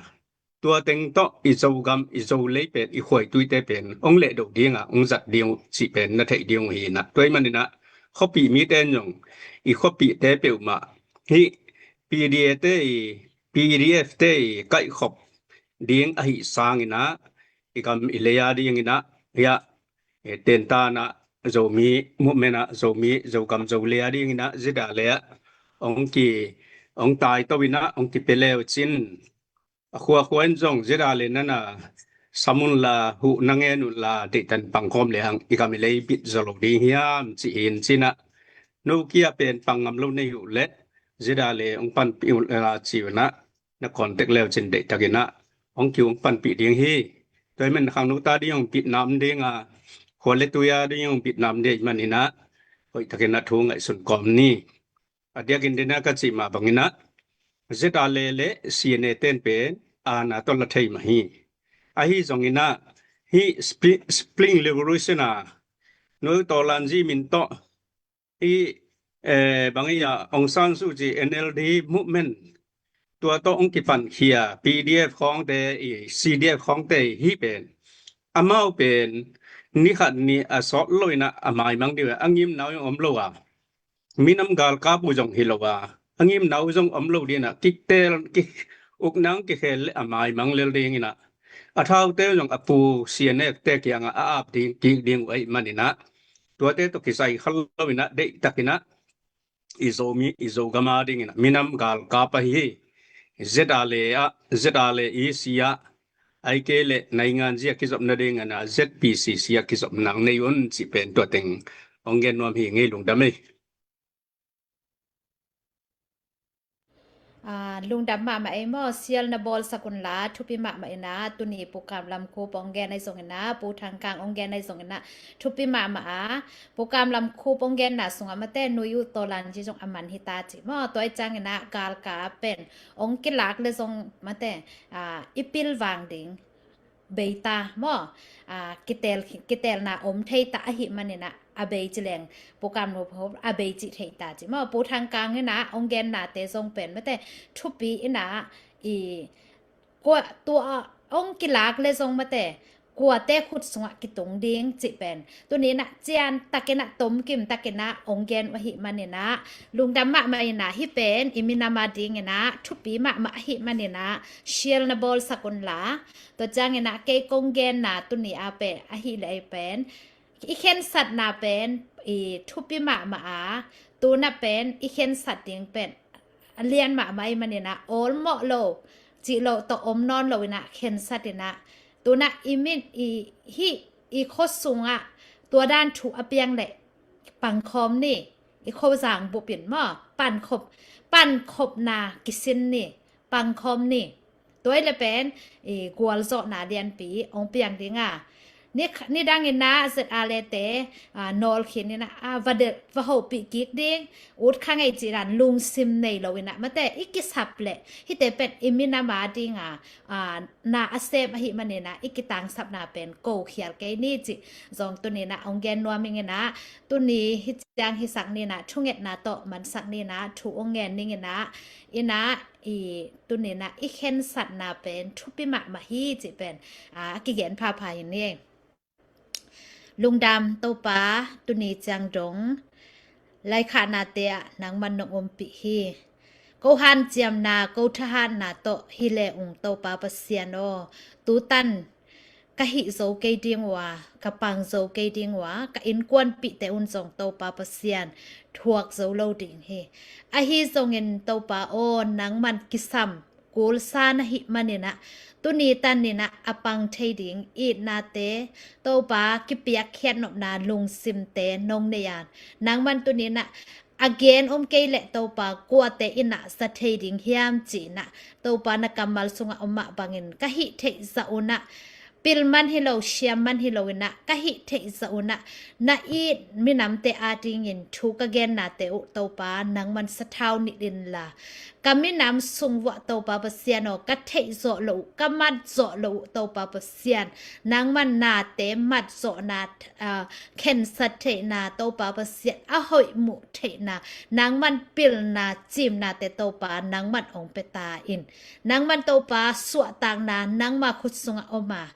tua teng tawh i Zogam, i Zolei pen, i khuaituite pen hong lehdo ding a, hong zat ding uh cih pen na theih ding uh hi inah. Tua ahih manin ah khuapih mite in zong i khuapihte peuhmah hih PDA te i, PDF te i kaihkhop ding ahih sangin ah, i gam i lei a dingin ah, hiah, eh, tentan ah Zomi movement ah, Zomi, Zogam Zolei a dingin ah ZRA le ah hong ki, hong taito in ah hong kipia leu cin, a khuakhua in zong ZRA le nan a sam unla, huh na ngen unla, deihtan pangkhawm le hang i gam i lei bit zaw lo ding hiam cih hi in cin ah, no kia pen pang ngam lo nei uh leh ZRA le hong panpih uh la ci uh inah, na contact leu cin deihtakinah hong kiu hong panpih ding hi. Tua hi man khangno ta ding hong bitnam dinga, khua le tuia ding hong bitnam ding hi maninah hoihtakinah thu ngaihsun kawm ni. A diakin dinah ka cih mah banginah ZRA le le CNA ten pen aana tawh la thei mah hi. Ahi zonginah hih Spring, Spring Revolution a no tawlanzi min tawh i, eh, bang i a Aung San Suu Kyi NLD movement tua tawh hong kipankhia PDF khawngte i, CDF khawngte i hih pen amau pen ni khat ni a sawt lo inah a maimang ding uh a, a ngimna uh zong om lo a, minam galkap uh zong hi lo a, a ngimna uh zong om lo dinah kitel ki uknang kikhel le a maimang lel dinginah a thaute uh zong a pu CNF te kiangah a ap ding kik ding uh ahih maninah tuate tawh kisai kha lo inah deihtakinah i Zomi, i Zogam a dinginah minam galkap ahi hi. ZRA le ah, ZRA le EC ah, ahih kei leh naingan zia kizopna dinginah ZPCC ah kizopna nei un cih pen tua teng hong gen nuam hi. Ngei lungdam ei. Ah, lungdam mahmah ei maw, sial na bawlsak unla, thupi mahmah inah, tuni Pu Kam Lam Khup hong gen ahi zonginah, Pu Thang Kang hong gen ahi zonginah, thupi mahmah a, Pu Kam Lam Khup hong genna sungah mate, nui uh tawlanzi zong a man hi ta ci maw, tua i cianginah galkap pen hong kilak le zong mate, ah, i pilvang ding bei ta maw? Ah, kitel, kitelna om thei ta ahih maninah a bei ci leng Pu Kam Lam Khup a bei cih thei ta ci maw? Pu Thang Kang inah hong gennate zong pen mate thupi inah i kua tua hong kilak le zong mate kuate khut sungah kitung ding cih pen tuni inah cian takinah tomkim takinah hong gen uh ahih maninah lungdam mahmah inah hih pen i minam a dinginah thupi mahmah ahih maninah sial na bawlsak unla, tua cianginah kei kong genna tuni a pen ahih leh ei pen i khensatna pen i thupi mahmah a, tunah pen i khensat ding pen a lian mahmah ahih maninah awlmawh lo cih lo tawh om nawn lo inah khensat inah tunah i min i hih i khua sungah tua dan thu a piang leh pangkhawm ni. I khua zang bup in maw, pankhop, pankhopna kisin ni, pangkhawm ni. Tua i le pen i gualzawhna lianpi hong piang dinga, ni, nidang inah ZRA le te, ah, nawlkhin inah, ah, va delh, va hopih kik ding, ut kha ngei cih dan lungsim nei lo inah mate i kisap leh hihte pen i minam a dinga, ah, na a sem ahih maninah i kitangsapna pen ko khial kei ni cih zong tuni inah hong gen nuam inginah, tuni hih ciang hisak ninah thungetna tawh mansak ninah thu hong gen ninginah inah i tuni inah i khensatna pen thupi mahmah hi cih pen, ah, a kigen phapha hi ni. Lungdam Topa, tuni ciang dong laikhahnate ah nangman nong ompih hi. Ko hanciamna, ko thahatna tawh hi le ung Topa Pasian aw, tutan ka hih zo kei ding uh a, ka pang zo kei ding uh a, ka innkuanpihte un zong Topa Pasian thuak zo lo ding hi. Ahi zongin Topa aw, nangman kisam kulsa na hih maninah tuni taninah a pang thei ding itnate Topa kipiakkhiat nopna lungsimte nong nei a, nangman tuninah a gen om kei leh Topa kuate inah za thei ding hiam cinah Topa na kammal sungah om mah bangin ka hih theih zah unah pil man hi lo, siam man hi lo inah ka hih theih zah unah na it minamte a dingin thu ka gennate uh Topa nangman sathau nilh inla, ka minam sung vuah Topa Pasian aw, ka theih zawh loh uh, ka mat zawh loh uh Topa Pasian, nangman nate mat zawhna, ah, khensat theihna Topa Pasian, a hoih muh theihna, nangman pilna cimnate Topa nangman ong pia ta in, nangman Topa suahtakna nangma khut sungah om a,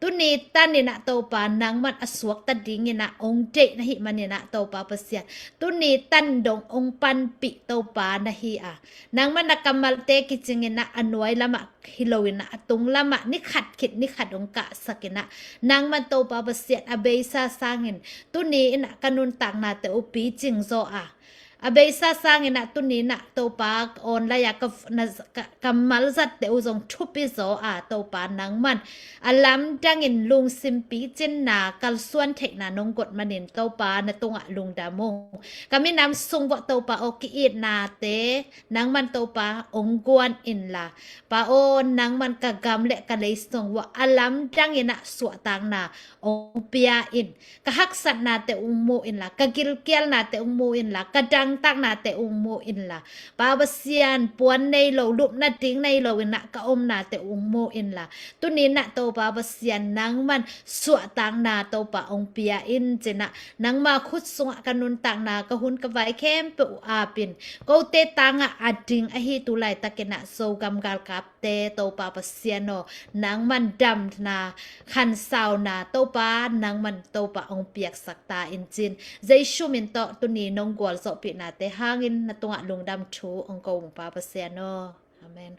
tuni taninah Topa nangman a suakta dinginah ong deih na hih maninah Topa Pasian, tuni tan dong ong panpih Topa na hi a, nangman na kammalte kicinginah a nuai lamah hi loinah a tung lamah ni khat khit ni khat ong kahsakinah, nangman Topa Pasian a beisa sangin tuni inah ka nuntaknate uh picing zaw a, A beisa sangin ah tuni-in ah Topa online ah ka, na, ka, ka malzatte uh zong thupi zaw a, Topa nangman a lamdangin lungsimpi cinna kalsuan theihna nong guat manin Topa na tungah lungdam ung. Ka minam sung vawh Topa aw ki-itnate nangman Topa ong guan inla, Pa aw nangman ka gam le ka lei sung vawh a lamdangin ah suahtakna ong pia in. Ka haksatnate ung mu inla, ka gilkialnate ung mu inla, ka dangtaknate ung mu inla, Pa Pasian, puan nei lo, lupna ding nei lo in ah ka omnate ung mu inla, tuni-in ah Topa Pasian nangman suahtakna Topa ong pia in cin ah, nangma khut sungah ka nuntakna, ka hun ka vai khempeuh uh apin, kote tangah a ding ahi tu laitakin ah Zogam galkap te Topa Pasian aw, nangman damna, khansauna Topa nangman Topa ong piaksak ta in cin, Jesu min tawh tuni nong gualzawhpihnate hangin na tungah lungdam thu ong ko ung, Pa Pasian aw. Amen.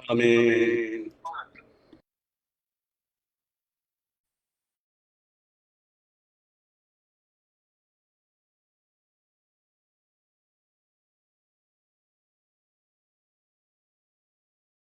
Amen.